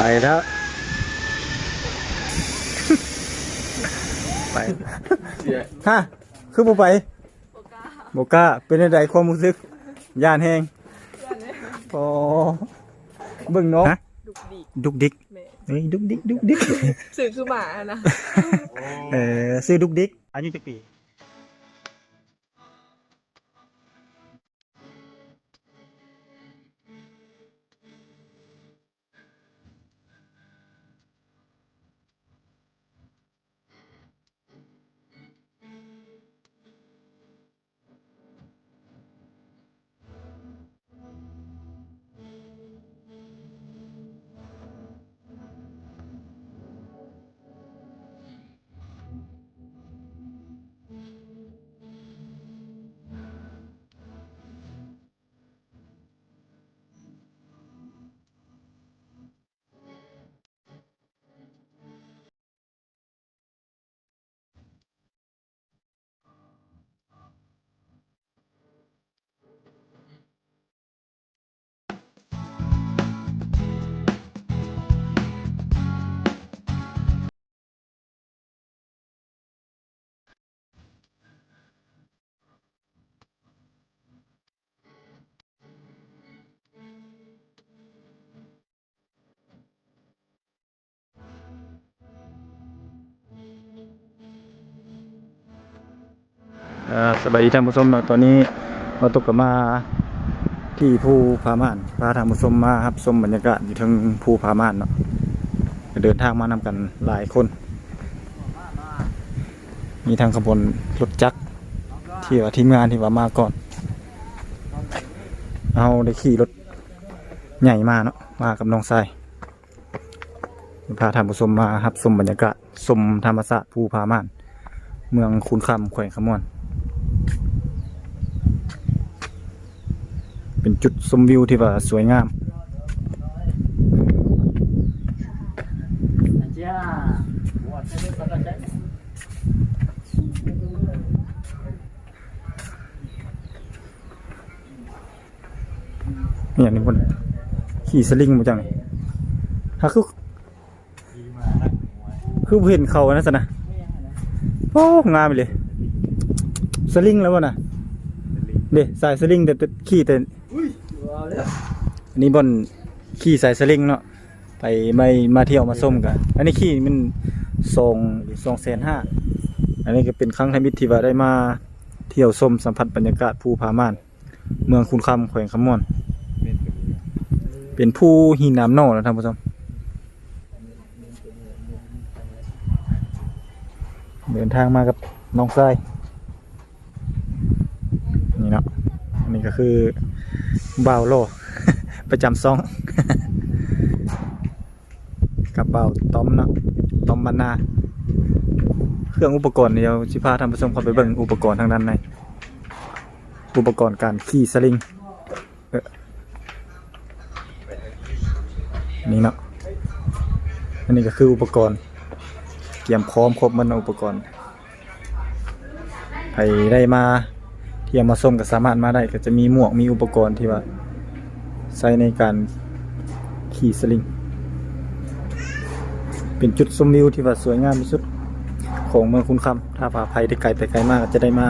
ໄປແລ້ວ ໄປ ຮະ ຄືບໍ່ໄປ? ບໍ່ກ້າ ບໍ່ກ້າ. ເປັນຈັ່ງໃດຄວາມຮູ້ສຶກ? ຢ້ານແຮງ ຢ້ານແຮງ. ອໍ ເບິ່ງນ້ອງ ຮະ? ດຸກດິກ ດຸກດິກ. ແມ່ນ ເອີຍ ດຸກດິກ ດຸກດິກ ຊື່ຄືໝາຫັ້ນນະ. ເອີ ຊື່ດຸກດິກ. ອາຍຸຈັກປີ? ອ່າ ສະບາຍດີທ່ານຜູ້ຊົມເນາະ. ຕອນນີ້ບ່າວຕຸກກໍມາທີ່ພູຜາມ່ານ ພາທ່ານຜູ້ຊົມມາຮັບຊົມບັນຍາກາດຢູ່ເທິງພູຜາມ່ານເນາະ. ກໍເດີນທາງມານຳກັນຫຼາຍຄົນ ມີທັງຂະບວນລົດຈັກທີ່ວ່າທີມງານທີ່ວ່າມາກ່ອນ. ເຮົາໄດ້ຂີ່ລົດໃຫຍ່ມາເນາະ ມາກັບນ້ອງຊາຍ. ພາທ່ານຜູ້ຊົມມາຮັບຊົມບັນຍາກາດ ຊົມທຳມະຊາດພູຜາມ່ານ ເມືອງຄູນຄຳ ແຂວງຄຳມ່ວນ. ເປັນຈຸດຊົມວິວທີ່ວ່າສວຍງາມ. ອີ່ຫຍັງນີ້ ບ່ອນຂີ່ສະລິງບໍ່ຈັກນີ້? ຫາ ຄື ຄືບໍ່ເຫັນເຂົາອັນນັ້ນຊັ້ນນະ. ໂອ້ ງາມອີ່ຫຼີ. ສະລິງແລ້ວບໍ່ນະ? ເດ້ ສາຍສະລິງ ແຕ່ ແຕ່ຂີ່ແຕ່ ອັນນີ້ບ່ອນຂີ່ສາຍສະລິງເນາະ. ໄປ ໄປ ມາທ່ຽວມາຊົມກະ ອັນນີ້ຂີ່ມັນສອງ ສອງແສນຫ້າ. ອັນນີ້ກໍເປັນຄັ້ງທຳອິດທີ່ວ່າໄດ້ມາທ່ຽວຊົມສຳຜັດບັນຍາກາດພູຜາມ່ານ ເມືອງຄູນຄຳ ແຂວງຄຳມ່ວນ. ເປັນພູຫີນໜາມໜໍ່ນະທ່ານຜູ້ຊົມ. ເດີນທາງມາກັບນ້ອງຊາຍ. ນີ້ເນາະ ອັນນີ້ກໍຄືບ່າວຫຼໍ່ປະຈຳຊ່ອງ ກັບບ່າວຕ້ອມເນາະ ຕ້ອມບັນນາ. ເຄື່ອງອຸປະກອນ ດຽວຊິພາທ່ານຜູ້ຊົມເຂົ້າໄປເບິ່ງອຸປະກອນທາງດ້ານໃນ ອຸປະກອນການຂີ່ສະລິງ. ເອີ ນີ້ເນາະ ອັນນີ້ກໍຄືອຸປະກອນ ກຽມພ້ອມຄົບໝົດເນາະ ອຸປະກອນ. ໃຜໄດ້ມາທ່ຽວມາຊົມກໍສາມາດມາໄດ້ ກໍຈະມີໝວກ ມີອຸປະກອນທີ່ວ່າໃຊ້ໃນການຂີ່ສະລິງ. ເປັນຈຸດຊົມວິວທີ່ວ່າສວຍງາມທີ່ສຸດຂອງເມືອງຄູນຄຳ. ຖ້າວ່າໃຜໄດ້ໄກໄປໄກມາ ກໍຈະໄດ້ມາ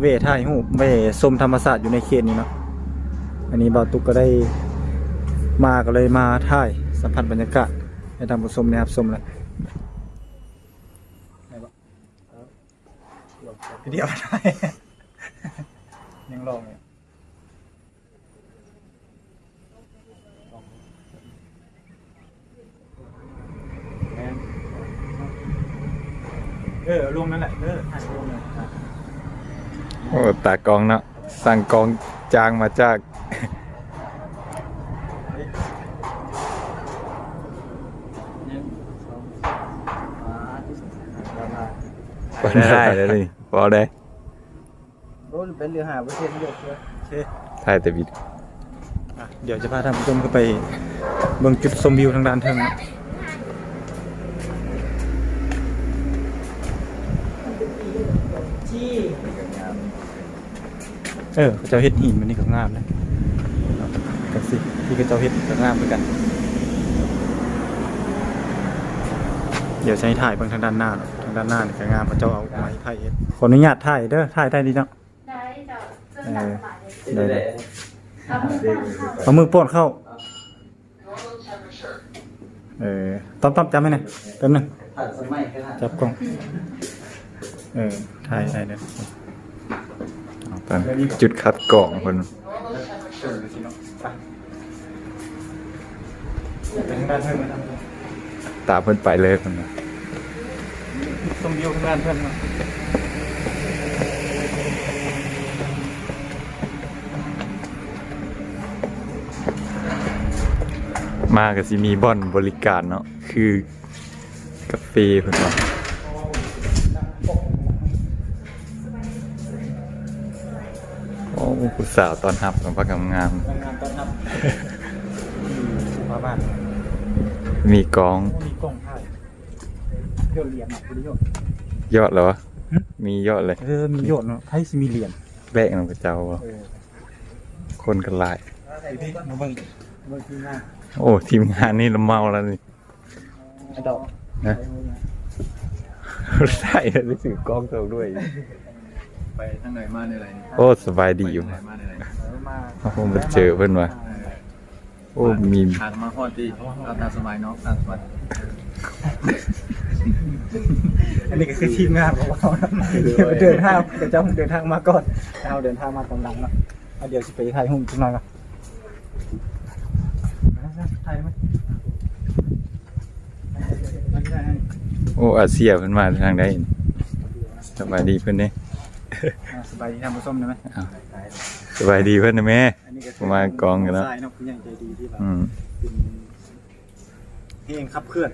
ແວ່ຖ່າຍຮູບ ແວ່ຊົມທຳມະຊາດຢູ່ໃນເຂດນີ້ເນາະ. ອັນນີ້ບ່າວຕຸກກໍໄດ້ມາ ກໍເລີຍມາຖ່າຍສຳຜັດບັນຍາກາດໃຫ້ທ່ານຜູ້ຊົມໄດ້ຮັບຊົມແຫຼະ. ໄດ້ບໍ່? ວິດີໂອໄດ້ ຍັງລອງຢູ່. ແມ່ນ ເອີ ເອົາລົງນັ້ນແຫຼະ ເອີ ຖ່າຍລົງນັ້ນ. ໂອ້ ຕາກ້ອງເນາະ ສ້າງກ້ອງຈ້າງມາຈາກ ບໍ່ໄດ້ ບໍ່ໄດ້. ໂອ້ ເປັນເຫຼືອຫ້າເປີເຊັນຢູ່. ໂອເຄ ຖ່າຍແຕ່ວິດ ອ່ະ ດຽວຈະພາທ່ານຜູ້ຊົມເຂົ້າໄປເບິ່ງຈຸດຊົມວິວທາງດ້ານເທິງ. ເອີ ເຂົາເຈົ້າເຮັດຫີນແບບນີ້ກໍງາມນະ ເນາະ ຈັ່ງຊີ້ ທີ່ເຂົາເຈົ້າເຮັດກໍງາມຄືກັນ. ດຽວຊິໃຫ້ຖ່າຍເບິ່ງທາງດ້ານໜ້າເນາະ ທາງດ້ານໜ້ານີ້ກະງາມ ເຂົາເຈົ້າເອົາໄມ້ໄຜ່ເຮັດ. ຂໍອະນຸຍາດຖ່າຍເດີ ຖ່າຍໄດ້ດີເນາະ. ໄດ້ເຈົ້າ ເຊີນ ເອີ ຕາມສະບາຍເລີຍ ໄດ້ ເອົາມືປ້ອນເຂົ້າ ເອົາມືປ້ອນເຂົ້າ. ເອີ ຕ້ອມໆ ຈັບໃຫ້ແດ່ ແປັບໜຶ່ງ ທັນສະໄໝຂະໜາດ ຈັບກ້ອງ. ເອີ ຖ່າຍ ຖ່າຍເດີ ເອົາໄປ ຈຸດຄັດກອງເພິ່ນ ໄປທາງດ້ານເທິງ ຕາມເພິ່ນໄປເລີຍເພິ່ນວ່າ. ຊົມວິວເຮືອນເພິ່ນເນາະ ມາກໍຊິມີບ່ອນບໍລິການເນາະ ຄືກາເຟເພິ່ນວ່າ. ໂອ້ ຜູ້ສາວຕ້ອນຮັບ ບັກງາມໆ ງາມຕ້ອນຮັບ ມີຜູ້ພາບ້ານ ມີກ້ອງ ມີກ້ອງຖ່າຍ. ໂຍນຫຼຽນເນາະ ບໍ່ໄດ້ໂຍນ ຍອດແລ້ວວະ? ຫຶ? ມີຍອດເລີຍ ເອີ ມີຍອດເນາະ ໃຜຊິມີຫຼຽນ ແລກນຳເຂົາເຈົ້າບໍ່? ເອີ ຄົນກໍຫຼາຍ ມາເບິ່ງ ເບິ່ງທີມງານ ໂອ້ ທີມງານນີ້ລະເມົາແລ້ວນີ້ ດອກ ນະ ໃສ່ໄປຊື້ກ້ອງໂຕດ້ວຍ ໄປທາງໃດມາແນວໃດນີ້? ໂອ້ ສະບາຍດີຢູ່ ໄປທາງໃດມາແນວໃດ? ເອີ ມາ ໂອ້ ມາເຈີເພິ່ນວ່າ ເອີ ໂອ້ ມີ ຫາກມາຮອດທີ່ ຕາມສະບາຍເນາະ ຕາມສະບາຍ ອັນນີ້ກໍຄືທີມງານຂອງເຮົາ ເດີນທາງ ເຂົາເຈົ້າເດີນທາງມາກ່ອນ ເຮົາເດີນທາງມາຕາມຫຼັງເນາະ. ອ່ະ ດຽວຊິໄປຖ່າຍຮູບຈັກໜ່ອຍກ່ອນ ຖ່າຍໄດ້ໄໝ? ໂອ້ ອາເຊຍເພິ່ນມາທາງໃດ? ສະບາຍດີເພິ່ນເດ້ ອ່າ ສະບາຍດີທ່ານຜູ້ຊົມໄດ້ໄໝ? ອ້າວ ສະບາຍດີເພິ່ນໄດ້ແມ? ມາກອງກັນເນາະ ອືມ ເປັນແຮງຂັບເຄື່ອນ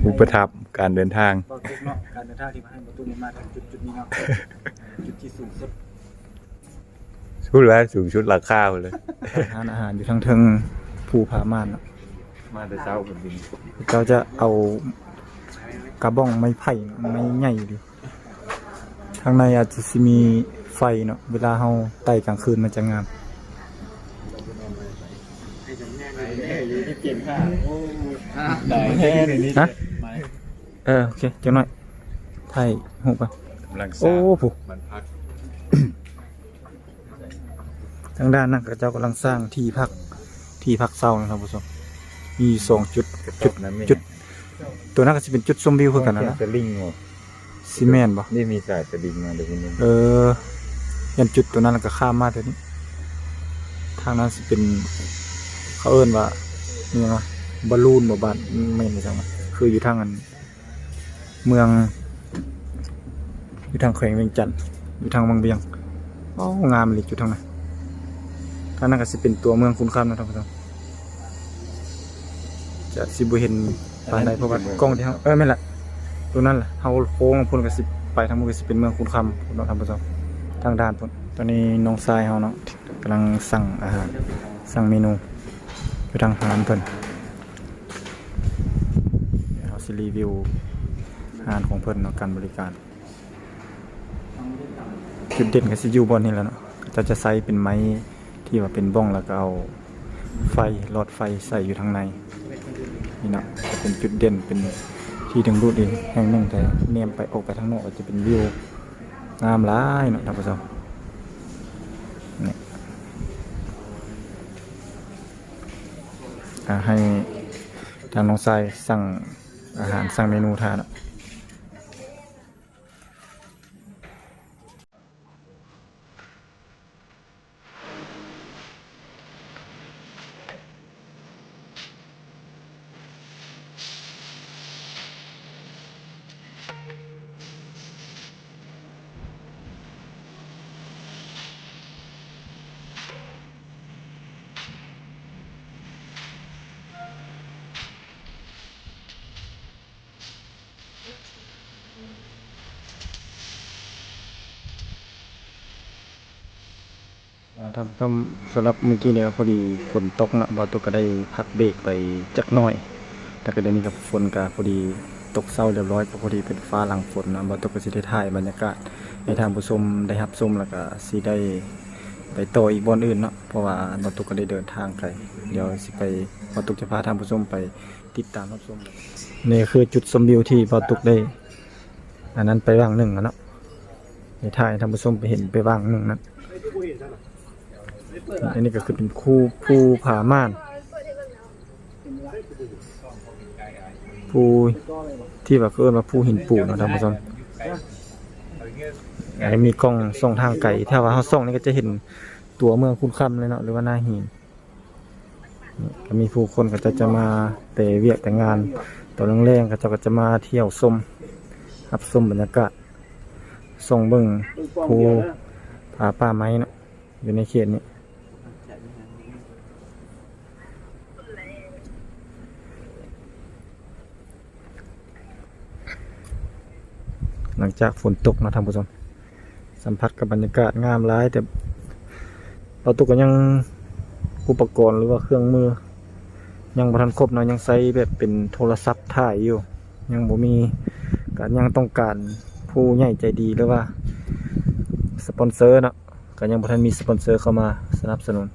ອຸປະຖຳການເດີນທາງ ເບົາຕຸກເນາະ ການເດີນທາງທີ່ມາໃຫ້ເບົາຕຸກນີ້ມາເຖິງຈຸດໆນີ້ເນາະ ຈຸດທີ່ສູງສຸດ ສຸດແລ້ວ ສູງສຸດຫຼັງຄາພຸ້ນເລີຍ ຮ້ານອາຫານຢູ່ທາງເທິງ ພູຜາມ່ານເນາະ ມາແຕ່ເຊົ້າພຸ້ນ ເຂົາເຈົ້າຈະເອົາກະບອງໄມ້ໄຜ່ ໄມ້ໃຫຍ່ຢູ່ ທາງໃນອາດຈະຊິມີໄຟເນາະ ເວລາເຮົາໄຕ່ກາງຄືນມັນຈະງາມ ຮະ? ເອີ ໂອເຄ ຈັກໜ້ອຍ ຖ່າຍຮູບກ່ອນ ກຳລັງ ໂອ້ ສາມ ຜູ້ ມັນພັກ ທາງດ້ານນັ້ນເຂົາເຈົ້າກຳລັງສ້າງທີ່ພັກ ທີ່ພັກເຊົານະທ່ານຜູ້ຊົມ ມີສອງຈຸດ ຈຸດ ຈຸດ ຕົວນັ້ນກໍຊິເປັນຈຸດຊົມວິວຄືກັນນະ ສະລິງບໍ? ຊິແມ່ນບໍ່? ນີ້ມີສາຍສະລິງມາເດີ ເອີ ຢ້ານຈຸດຕົວນັ້ນແລ້ວກໍຂ້າມມາຕົວນີ້ ທາງນັ້ນຊິເປັນ ເຂົາເອີ້ນວ່າ ອີຫຍັງວະ ບາລູນບໍ ບ້ານ ແມ່ນບໍ່ຈັກ ຄືຢູ່ທາງອັນ ເມືອງ ຢູ່ທາງແຂວງວຽງຈັນ ຢູ່ທາງວັງວຽງ. ໂອ້ ງາມອີ່ຫຼີຈຸດທາງນັ້ນ. ທາງນັ້ນກໍຊິເປັນຕົວເມືອງຄຸນຄຳນະທ່ານຜູ້ຊົມ. ຈະຊິບໍ່ເຫັນປານໃດ ເພາະວ່າກ້ອງທີ່ເຮົາ ເອີ ແມ່ນລະ ຕົງນັ້ນລະ ເຮົາໂຄ້ງພຸ້ນກໍຊິໄປທາງພຸ້ນ ກໍຊິເປັນເມືອງຄຸນຄຳເນາະທ່ານຜູ້ຊົມ ທາງດ້ານພຸ້ນ. ຕອນນີ້ນ້ອງຊາຍເຮົາເນາະ ກຳລັງສັ່ງອາຫານ ສັ່ງເມນູຢູ່ທາງຮ້ານເພິ່ນ. ເຮົາຊິຣີວິວຮ້ານຂອງເພິ່ນເນາະ ການບໍລິການ. ຈຸດເດັ່ນກໍຊິຢູ່ບ່ອນນີ້ແຫຼະເນາະ ເຂົາເຈົ້າຈະໃຊ້ເປັນໄມ້ທີ່ວ່າເປັນບ້ອງ ແລ້ວກໍເອົາໄຟ ຫຼອດໄຟໃສ່ຢູ່ທາງໃນນີ້ເນາະ. ຈະເປັນຈຸດເດັ່ນ ເປັນທີ່ດຶງດູດອີກແຫ່ງໜຶ່ງ ແຕ່ແນມໄປ ອອກໄປທາງນອກ ກໍຈະເປັນວິວງາມຫຼາຍເນາະທ່ານຜູ້ຊົມ. ນີ້ ອ່າ ໃຫ້ທາງນ້ອງຊາຍສັ່ງອາຫານ ສັ່ງເມນູຖ້າເນາະ. ອ່າ ທ່ານຜູ້ຊົມ ສຳລັບມື້ກີ້ນີ້ກໍພໍດີຝົນຕົກເນາະ ບ່າວຕຸກກໍໄດ້ພັກເບຣກໄປຈັກໜ້ອຍ ແລ້ວກໍດຽວນີ້ກໍຝົນກໍພໍດີຕົກເຊົາຮຽບຮ້ອຍ ກໍພໍດີເປັນຟ້າຫຼັງຝົນເນາະ. ບ່າວຕຸກກໍຊິໄດ້ຖ່າຍບັນຍາກາດໃຫ້ທ່ານຜູ້ຊົມໄດ້ຮັບຊົມ ແລ້ວກໍຊິໄດ້ໄປຕໍ່ອີກບ່ອນອື່ນເນາະ ເພາະວ່າບ່າວຕຸກກໍໄດ້ເດີນທາງໄກ ດຽວຊິໄປ ບ່າວຕຸກຈະພາທ່ານຜູ້ຊົມໄປຕິດຕາມຮັບຊົມ. ນີ້ຄືຈຸດຊົມວິວທີ່ບ່າວຕຸກໄດ້ ອັນນັ້ນໄປຫວ່າງໜຶ່ງແລ້ວເນາະ, ໄດ້ຖ່າຍໃຫ້ທ່ານຜູ້ຊົມໄປເຫັນໄປຫວ່າງໜຶ່ງນັ້ນ. ອັນນີ້ກໍຄືເປັນພູ ພູຜາມ່ານ ພູທີ່ວ່າເຂົາເອີ້ນວ່າພູຫີນປູເນາະທ່ານຜູ້ຊົມ. ອັນນີ້ມີກ້ອງສ່ອງທາງໄກ, ຖ້າວ່າເຮົາສ່ອງນີ້ກໍຈະເຫັນຕົວເມືອງຄຸນຄຳເລີຍເນາະ ຫຼືວ່ານາຫີນ. ກໍມີຜູ້ຄົນເຂົາເຈົ້າຈະມາແຕ່ວຽກແຕ່ງານ, ຕອນແລງໆເຂົາເຈົ້າກໍຈະມາທ່ຽວຊົມ ຮັບຊົມບັນຍາກາດ, ສ່ອງເບິ່ງພູຜາປ່າໄມ້ເນາະ ຢູ່ໃນເຂດນີ້. ຫຼັງຈາກຝົນຕົກເນາະທ່ານຜູ້ຊົມ, ສຳຜັດກັບບັນຍາກາດງາມຫຼາຍ, ແຕ່ບ່າວຕຸກກໍຍັງ ອຸປະກອນ ຫຼືວ່າເຄື່ອງມືຍັງບໍ່ທັນຄົບເນາະ, ຍັງໃຊ້ແບບເປັນໂທລະສັບຖ່າຍຢູ່, ຍັງບໍ່ມີ, ກໍຍັງຕ້ອງການຜູ້ໃຫຍ່ໃຈດີ ຫຼືວ່າສະປອນເຊີເນາະ. ກໍຍັງບໍ່ທັນມີສະປອນເຊີເຂົ້າມາສະໜັບສະໜູນ.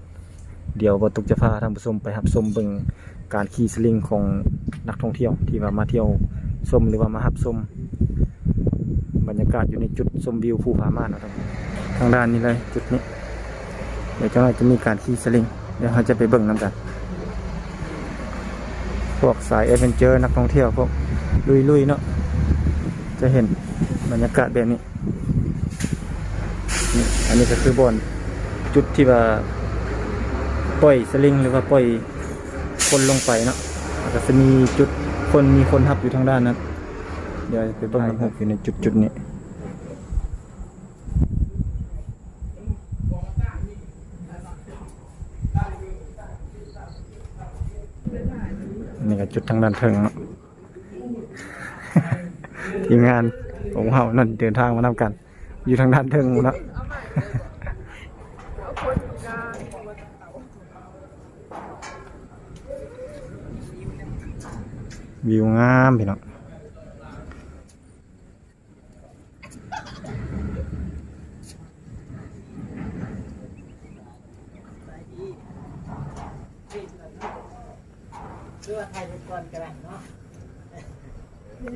ດຽວບ່າວຕຸກຈະພາທ່ານຜູ້ຊົມໄປຮັບຊົມເບິ່ງການຂີ່ສະລິງຂອງນັກທ່ອງທ່ຽວທີ່ວ່າມາທ່ຽວຊົມ ຫຼືວ່າມາຮັບຊົມບັນຍາກາດຢູ່ໃນຈຸດຊົມວິວພູຜາມ່ານເນາະ. ທາງດ້ານນີ້ເລີຍ ຈຸດນີ້ ດຽວຈັກໜ້ອຍຈະມີການຂີ່ສະລິງ, ດຽວເຮົາຈະໄປເບິ່ງນຳກັນ. ພວກສາຍແອດເວັນເຈີ ນັກທ່ອງທ່ຽວ ພວກລຸຍໆເນາະ ຈະເຫັນບັນຍາກາດແບບນີ້. ນີ້ ອັນນີ້ກໍຄືບ່ອນ ຈຸດທີ່ວ່າປ່ອຍສະລິງ ຫຼືວ່າປ່ອຍຄົນລົງໄປເນາະ, ແລ້ວກໍຈະມີຈຸດຄົນ ມີຄົນຮັບຢູ່ທາງດ້ານນັ້ນ. ດຽວໄປເບິ່ງນຳກັນ ຢູ່ໃນຈຸດໆນີ້. ອັນນີ້ກໍຈຸດທາງດ້ານເທິງເນາະ. ທີມງານຂອງເຮົານັ້ນເດີນທາງມານຳກັນ ຢູ່ທາງດ້ານເທິງເນາະ. ວິວງາມພີ່ນ້ອງ.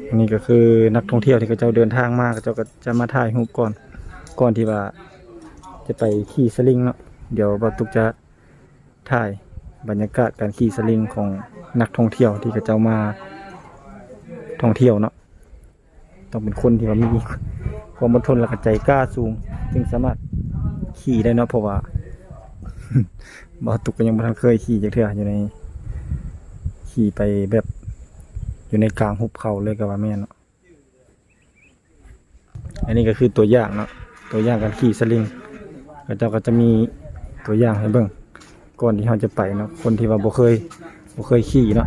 ອັນນີ້ກໍຄືນັກທ່ອງທ່ຽວທີ່ເຂົາເຈົ້າເດີນທາງມາ, ເຂົາເຈົ້າກໍຈະມາຖ່າຍຮູບກ່ອນ ກ່ອນທີ່ວ່າຈະໄປຂີ່ສະລິງເນາະ. ດຽວບ່າວຕຸກຈະຖ່າຍບັນຍາກາດການຂີ່ສະລິງຂອງນັກທ່ອງທ່ຽວທີ່ເຂົາເຈົ້າມາທ່ອງທ່ຽວເນາະ. ຕ້ອງເປັນຄົນທີ່ວ່າມີຄວາມອົດທົນ ແລ້ວກໍໃຈກ້າສູງ ຈຶ່ງສາມາດຂີ່ໄດ້ເນາະ, ເພາະວ່າບ່າວຕຸກກໍຍັງບໍ່ທັນເຄີຍຂີ່ຈັກເທື່ອ ຢູ່ໃນ ຂີ່ໄປແບບຢູ່ໃນກາງຫຸບເຂົາເລີຍກໍວ່າແມ່ນເນາະ. ອັນນີ້ກໍຄືຕົວຢ່າງເນາະ, ຕົວຢ່າງການຂີ່ສະລິງ, ເຂົາເຈົ້າກໍຈະມີຕົວຢ່າງໃຫ້ເບິ່ງ ກ່ອນທີ່ເຮົາຈະໄປເນາະ, ຄົນທີ່ວ່າບໍ່ເຄີຍ ບໍ່ເຄີຍຂີ່ເນາະ.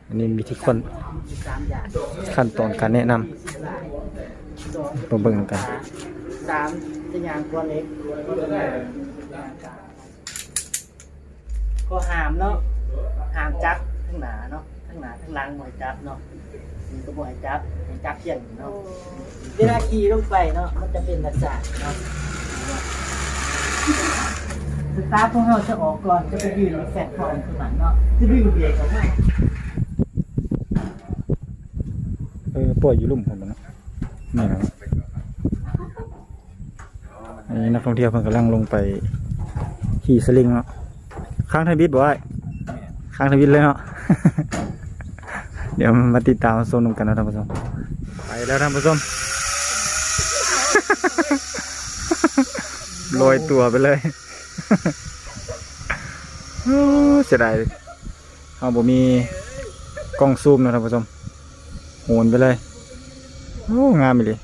ອັນນີ້ມີທີ່ຂັ້ນ ຂັ້ນຕອນການແນະນຳ ມາເບິ່ງນຳກັນ. ສາມ ຈະຍ່າງກ່ອນເອງ ກໍຫ້າມເນາະ, ຫ້າມຈັບທາງໜ້າເນາະ, ທາງໜ້າທາງຫຼັງບໍ່ໃຫ້ຈັບເນາະ, ນີ້ກໍບໍ່ໃຫ້ຈັບ ໃຫ້ຈັບພຽງນີ້ເນາະ. ເວລາຂີ່ລົງໄປເນາະ ມັນຈະເປັນລັກສະນະເນາະ, ສະຕາຟຂອງເຮົາຈະອອກກ່ອນ ຈະໄປຢືນຢູ່ແພລດຟອມຕົງນັ້ນເນາະ, ຈະດຶງເບຣກອອກມາ. ເອີ ປ່ອຍຢູ່ລຸ່ມພຸ້ນເນາະ, ນີ້ນະ. ອັນນີ້ນັກທ່ອງທ່ຽວເພິ່ນກຳລັງລົງໄປຂີ່ສະລິງເນາະ. ຄ້າງທຳອິດບໍ່ອ້າຍ? ຄ້າງທຳອິດເລີຍເນາະ. ດຽວມາຕິດຕາມຊົມນຳກັນເນາະທ່ານຜູ້ຊົມ. ໄປແລ້ວທ່ານຜູ້ຊົມ, ລອຍຕົວໄປເລີຍ. ໂອ້ ເສຍດາຍ ເຮົາບໍ່ມີກ້ອງຊູມເນາະທ່ານຜູ້ຊົມ, ໂຫນໄປເລີຍ. ໂອ້ ງາມອີ່ຫຼີ,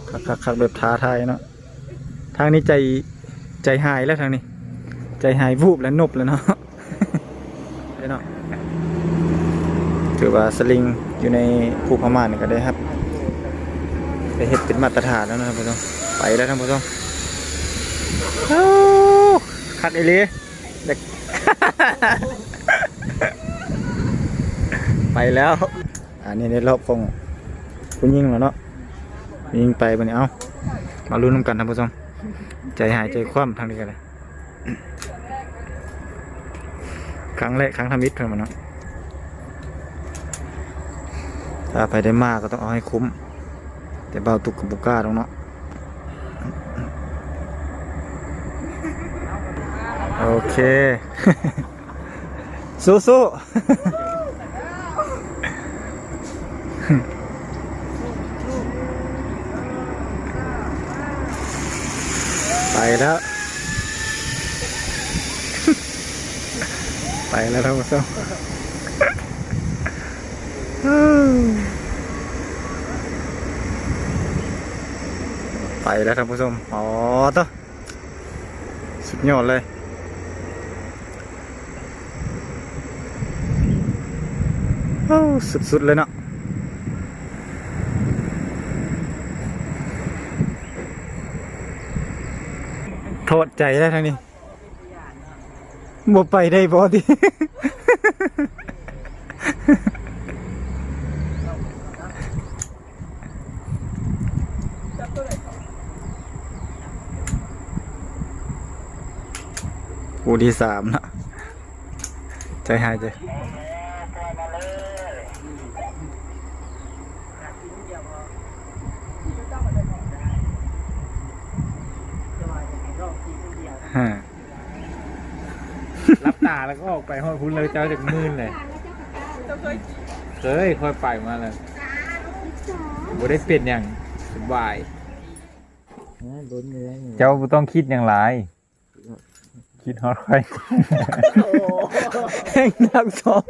ຄັກໆໆ ແບບທ້າທາຍເນາະ. ທາງນີ້ໃຈ ໃຈຫາຍແລ້ວ, ທາງນີ້ໃຈຫາຍວູບແລ້ວ ນົບແລ້ວເນາະ. ເນາະ ຖືວ່າສະລິງຢູ່ໃນພູຜາມ່ານນີ້ກໍໄດ້ຮັບ ໄດ້ເຮັດເປັນມາດຕະຖານແລ້ວນະທ່ານຜູ້ຊົມ. ໄປແລ້ວທ່ານຜູ້ຊົມ. ໂອ້ ຄັກອີ່ຫຼີ. ໄປແລ້ວ. ອັນນີ້ໃນລອບຂອງຜູ້ຍິງແລ້ວເນາະ, ຜູ້ຍິງໄປບັດນີ້. ເອົ້າ ມາລຸ້ນນຳກັນທ່ານຜູ້ຊົມ, ໃຈຫາຍໃຈຄວ່ຳທາງນີ້ກໍໄດ້. ຄັ້ງແລກ ຄັ້ງທຳອິດເພິ່ນວ່າເນາະ. ຖ້າໃຜໄດ້ມາກໍຕ້ອງເອົາໃຫ້ຄຸ້ມ, ແຕ່ບ່າວຕຸກກໍບໍ່ກ້າດອກເນາະ. ໂອເຄ ສູ້ໆ ໄປແລ້ວ ໄປແລ້ວທ່ານຜູ້ຊົມ ໄປແລ້ວທ່ານຜູ້ຊົມ. ອໍ ໂທ້ ສຸດຍອດເລີຍ. ໂອ້ ສຸດໆ ເລີຍເນາະ. ຖອດໃຈແລ້ວທາງນີ້ ບໍ່ໄປໄດ້ບໍ່ຕິ? ຄູ່ທີສາມເນາະ ໃຈຫາຍໃຈ ຮະ. ຫຼັບຕາແລ້ວກໍອອກໄປຮອດພຸ້ນເລີຍ. ເຈົ້າຈັກໝື່ນແຫຼະ? ເຈົ້າເຄີຍຂີ່? ເຄີຍ, ຂ້ອຍໄປມາແລ້ວ ບໍ່ໄດ້ເປັນຫຍັງ ສະບາຍ. ເຈົ້າບໍ່ຕ້ອງຄິດຫຍັງຫຼາຍ, ຄິດຮອດຂ້ອຍ ແຮງໜັກສອງ.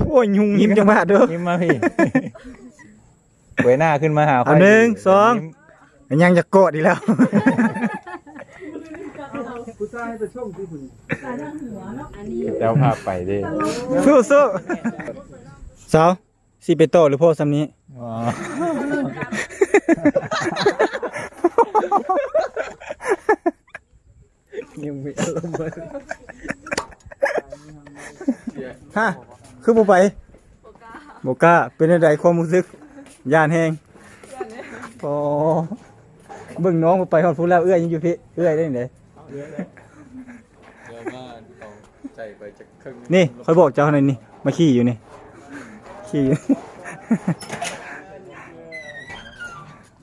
ໂອ້ຍ ຍຸງຍິ້ມຈັງຫວະເດີ້ ຍິ້ມມາພີ້ ເງີຍໜ້າຂຶ້ນມາຫາຂ້ອຍ. ເອົາ ໜຶ່ງ ສອງ ຍິ້ມ ຍັງຢາກກອດອີກແລ້ວ ຜູ້ຊາຍໃຫ້ໄປສົ່ງທີ່ຜູ້ນີ້ ເຈົ້າພາໄປເດ້. ສູ້ໆ ສາວ ຊິໄປຕໍ່ຫຼືພໍສ່ຳນີ້? ອໍ ຍັງມີອາລົມ ຮະ ຄືບໍ່ໄປ? ບໍ່ກ້າ ບໍ່ກ້າ. ເປັນຈັ່ງໃດຄວາມຮູ້ສຶກ? ຢ້ານແຮງ ຢ້ານແຮງ. ອໍ ເບິ່ງນ້ອງໄປຮອດພຸ້ນແລ້ວ ເອື້ອຍຍັງຢູ່ພີ້ ເອື້ອຍໄດ້ຈັ່ງໃດ? ດຽວມາເອົາໃຈໄປຈັກເຄິ່ງໜຶ່ງ. ນີ້ ຂ້ອຍບອກເຈົ້າຫັ້ນນີ້ ມາຂີ່ຢູ່ນີ້ ຂີ່ຢູ່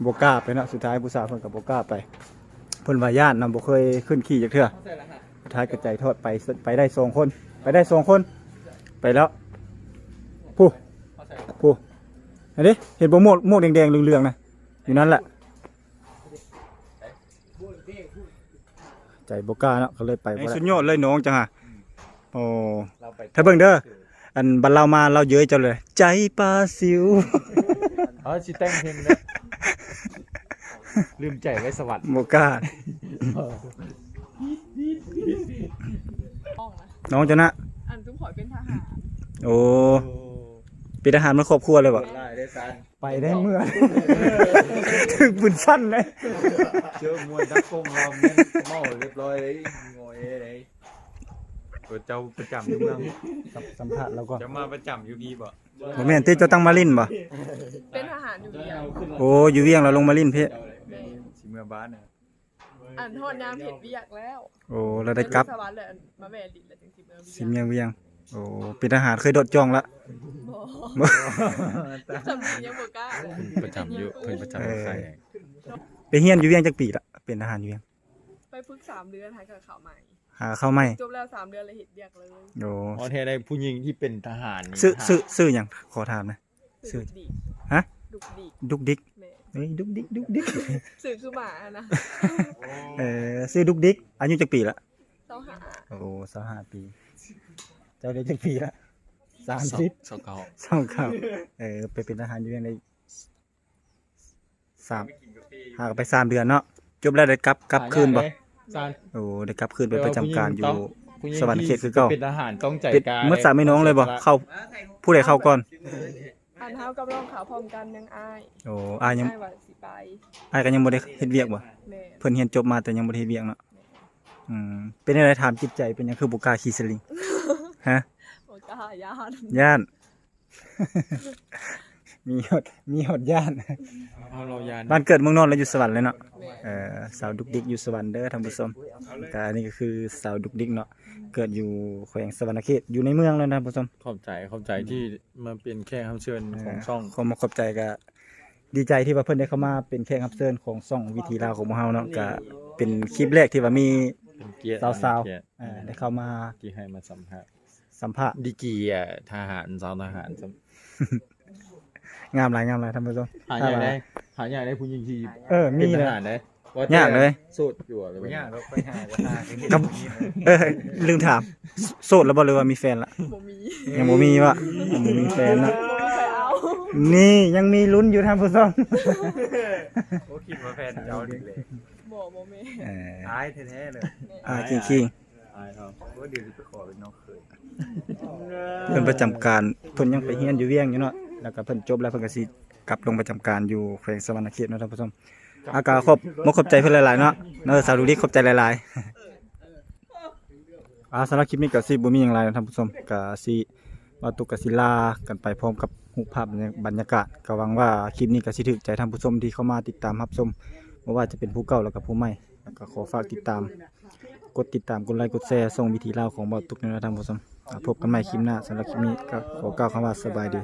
ບໍ່ກ້າໄປເນາະ. ສຸດທ້າຍຜູ້ສາວເພິ່ນກໍບໍ່ກ້າໄປ ເພິ່ນວ່າຢ້ານນຳ ບໍ່ເຄີຍຂຶ້ນຂີ່ຈັກເທື່ອ. ສຸດທ້າຍກໍໃຈທອດໄປ ໄປໄດ້ສອງຄົນ ໄປໄດ້ສອງຄົນ ໄປແລ້ວ. ຜູ້ ຜູ້ ອັນນີ້ເຫັນບໍ່ ໝວກ ໝວກແດງໆ ເຫຼືອງໆ ນະ ຢູ່ນັ້ນແຫຼະ. ໃຈບໍ່ກ້າເນາະ ກໍເລີຍໄປບໍ່ໄດ້. ສຸດຍອດເລີຍນ້ອງເຈົ້າຫາ. ໂອ້ ຖ້າເບິ່ງເດີ ອັນບັດລາວມາລາວເຍີ້ຍເຈົ້າເລີຍ ໃຈປາຊິວ. ເຮົາຊິແຕ່ງເພງເດີ ລືມໃຈໄວ້ສະຫວັນ. ບໍ່ກ້າ ນ້ອງເຈົ້ານະ ອັນຈຸມຂ້ອຍເປັນທະຫານ. ໂອ້ ເປັນທະຫານໝົດຄອບຄົວເລີຍບໍ່? ໄປໄດ້ເມື່ອ ຖືກປືນສັ້ນເລີຍ. ເຈີມວນດັກກົງລຳແມ່ນເມົາລຽບຮ້ອຍເລີຍ ງໍແອເລີຍ. ໂຕເຈົ້າປະຈຳຢູ່ເມືອງ ສຳ ສຳພາດລາວກ່ອນ. ເຈົ້າມາປະຈຳຢູ່ພີ້ບໍ່? ບໍ່ແມ່ນຕິ ເຈົ້າຕັ້ງມາຫຼິ້ນບໍ່? ເປັນທະຫານຢູ່ວຽງ. ໂອ້ ຢູ່ວຽງແລ້ວລົງມາຫຼິ້ນພີ້. ແມ່ນ. ຊິເມືອບ້ານນະ ອັນຮອດຍາມເຮັດວຽກແລ້ວ. ໂອ້ ແລ້ວໄດ້ກັບສະຫວັນແລ້ວ ອັນມາແວ່ຫຼິ້ນແລ້ວຈັ່ງຊິເມືອວຽງ. ຊິເມືອວຽງ. ໂອ້ ເປັນທະຫານເຄີຍໂດດຈ້ອງລະ? ບໍ່ ບໍ່ ສຳນີຍັງບໍ່ກ້າ. ເພິ່ນປະຈຳຢູ່ ເພິ່ນປະຈຳຢູ່ໃສ? ໄປຮຽນຢູ່ວຽງຈັກປີລະ? ເປັນທະຫານຢູ່ວຽງ ໄປຝຶກສາມເດືອນ ຫາກໍເຂົ້າໃໝ່ ຫາເຂົ້າໃໝ່. ຈົບແລ້ວສາມເດືອນແລ້ວເຮັດວຽກເລີຍ. ໂອ້ ອໍ ແທ້ໄດ້ຜູ້ຍິງທີ່ເປັນທະຫານນີ້ ຊື່ ຫາ ຊື່ ຊື່ຫຍັງ? ຂໍຖາມນະ. ຊື່ ດຸກດິກ. ຮະ? ດຸກດິກ. ດຸກດິກ. ແມ່ນ. ເອີຍ ດຸກດິກ ດຸກດິກ ຊື່ຄືໝາຫັ້ນນະ. ເອີ ຊື່ດຸກດິກ. ອາຍຸຈັກປີລະ? ຊາວຫ້າ. ໂອ້ ຊາວຫ້າປີ. ເຈົ້າໄດ້ຈັກປີລະ? ສາມສິບ. ຊາວເກົ້າ. ຊາວເກົ້າ. ເອີ ໄປເປັນທະຫານຢູ່ວຽງໄດ້ ສາມ ຫາກໍໄປສາມເດືອນເນາະ. ຈົບແລ້ວໄດ້ກັບ ກັບຄືນບໍ່? ໂອ້ ໄດ້ກັບຄືນໄປປະຈຳການຢູ່ສະຫວັນນະເຂດຄືເກົ່າ. ເປັນທະຫານຕ້ອງໃຈກາ ໝົດສາມພີ່ນ້ອງເລີຍບໍ່? ເຂົ້າ ຜູ້ໃດເຂົ້າກ່ອນ? ອັນເຮົາກັບນ້ອງເຂົ້າພ້ອມກັນ ຍັງອ້າຍ. ໂອ້ ອ້າຍຍັງ ອ້າຍວ່າຊິໄປ. ອ້າຍກໍຍັງບໍ່ໄດ້ເຮັດວຽກບໍ່? ແມ່ນ. ເພິ່ນຮຽນຈົບມາແຕ່ຍັງບໍ່ໄດ້ເຮັດວຽກເນາະ. ອືມ ເປັນຈັ່ງໃດ ຖາມຈິດໃຈ ເປັນຫຍັງຄືບໍ່ກ້າຂີ່ສະລິງ? ຮະ? ບໍ່ກ້າ ຢ້ານ ຢ້ານ. ມີຮອດ ມີຮອດຢ້ານ ເຮົາເວົ້າຢ້ານ ບ້ານເກີດເມືອງນອນ ແລະ ຢູ່ສະຫວັນເລີຍເນາະ. ແມ່ນ ເອີ ສາວດຸກດິກຢູ່ສະຫວັນເດີທ່ານຜູ້ຊົມ. ກະອັນນີ້ກໍຄືສາວດຸກດິກເນາະ ເກີດຢູ່ແຂວງສະຫວັນນະເຂດ ຢູ່ໃນເມືອງເລີຍນະທ່ານຜູ້ຊົມ. ຂອບໃຈ ຂອບໃຈທີ່ມາເປັນແຂກຮັບເຊີນຂອງ ເອີ ຊ່ອງ ຂໍຂອບໃຈ ກະດີໃຈທີ່ວ່າເພິ່ນໄດ້ເຂົ້າມາເປັນແຂກຮັບເຊີນຂອງຊ່ອງວິຖີລາວຂອງພວກເຮົາເນາະ. ກະເປັນຄລິບແລກທີ່ວ່າມີ ເປັນກຽດ ສາວໆ ເປັນກຽດ ເອີ ໄດ້ເຂົ້າມາ ທີ່ໃຫ້ມາສຳພາດ ສຳພາດ ດີກຣີ ອາ ທະຫານ ສາວທະຫານ ງາມຫຼາຍ ງາມຫຼາຍທ່ານຜູ້ຊົມ. ຫາຍາກໄດ໋ ຫາຍາກໄດ໋ ຜູ້ຍິງທີ່ ເອີ ມີເລີຍ ເປັນທະຫານໄດ໋. ຍາກເລີຍ ໂສດຢູ່ບໍ່? ບໍ່ຍາກດອກ ໄປຫາກໍຫາ ກັບ ເອີ ລືມຖາມ ໂສດແລ້ວບໍ່ ຫຼືວ່າມີແຟນລະ? ບໍ່ມີ ຍັງບໍ່ມີວະ ຍັງບໍ່ມີແຟນເນາະ. ບໍ່ເອົາ ນີ້ຍັງມີລຸ້ນຢູ່ທ່ານຜູ້ຊົມ. ໂອ້ ຄິດວ່າແຟນເຈົ້ານີ້ແຫຼະ. ບໍ່ ບໍ່ແມ່ນ ເອີ ອ້າຍແທ້ໆເລີຍ ອ້າຍຄິງໆ. ອ້າຍເຮົາ ໂອ້ ດຽວຊິໄປຂໍເປັນນ້ອງເຂີຍ. ເພິ່ນປະຈຳການ ເພິ່ນຍັງໄປຮຽນຢູ່ວຽງຢູ່ເນາະ ແລ້ວກໍເພິ່ນຈົບແລ້ວ ເພິ່ນກໍຊິກັບລົງປະຈຳການຢູ່ແຂວງສະຫວັນນະເຂດເນາະທ່ານຜູ້ຊົມ. ອາ ກໍຂອບມຸກຂອບໃຈເພິ່ນຫຼາຍໆເນາະ ເນາະ ສາວດຸກດິກ ຂອບໃຈຫຼາຍໆ. ອາ ສຳລັບຄລິບນີ້ກໍຊິບໍ່ມີຫຍັງຫຼາຍນະທ່ານຜູ້ຊົມ ກໍຊິ ບ່າວຕຸກກໍຊິລາກັນໄປພ້ອມກັບຮູບພາບບັນຍາກາດ. ກໍຫວັງວ່າຄລິບນີ້ກໍຊິຖືກໃຈທ່ານຜູ້ຊົມທີ່ເຂົ້າມາຕິດຕາມຮັບຊົມ ບໍ່ວ່າຈະເປັນຜູ້ເກົ່າ ແລ້ວກໍຜູ້ໃໝ່. ແລ້ວກໍຂໍຝາກຕິດຕາມ ກົດຕິດຕາມ ກົດໄລ ກົດແຊ ຊ່ອງວິຖີລາວຂອງບ່າວຕຸກແດ່ນະທ່ານຜູ້ຊົມ. ອາ ພົບກັນໃໝ່ຄລິບໜ້າ. ສຳລັບຄລິບນີ້ກໍຂໍກ່າວຄຳວ່າສະບາຍດີ.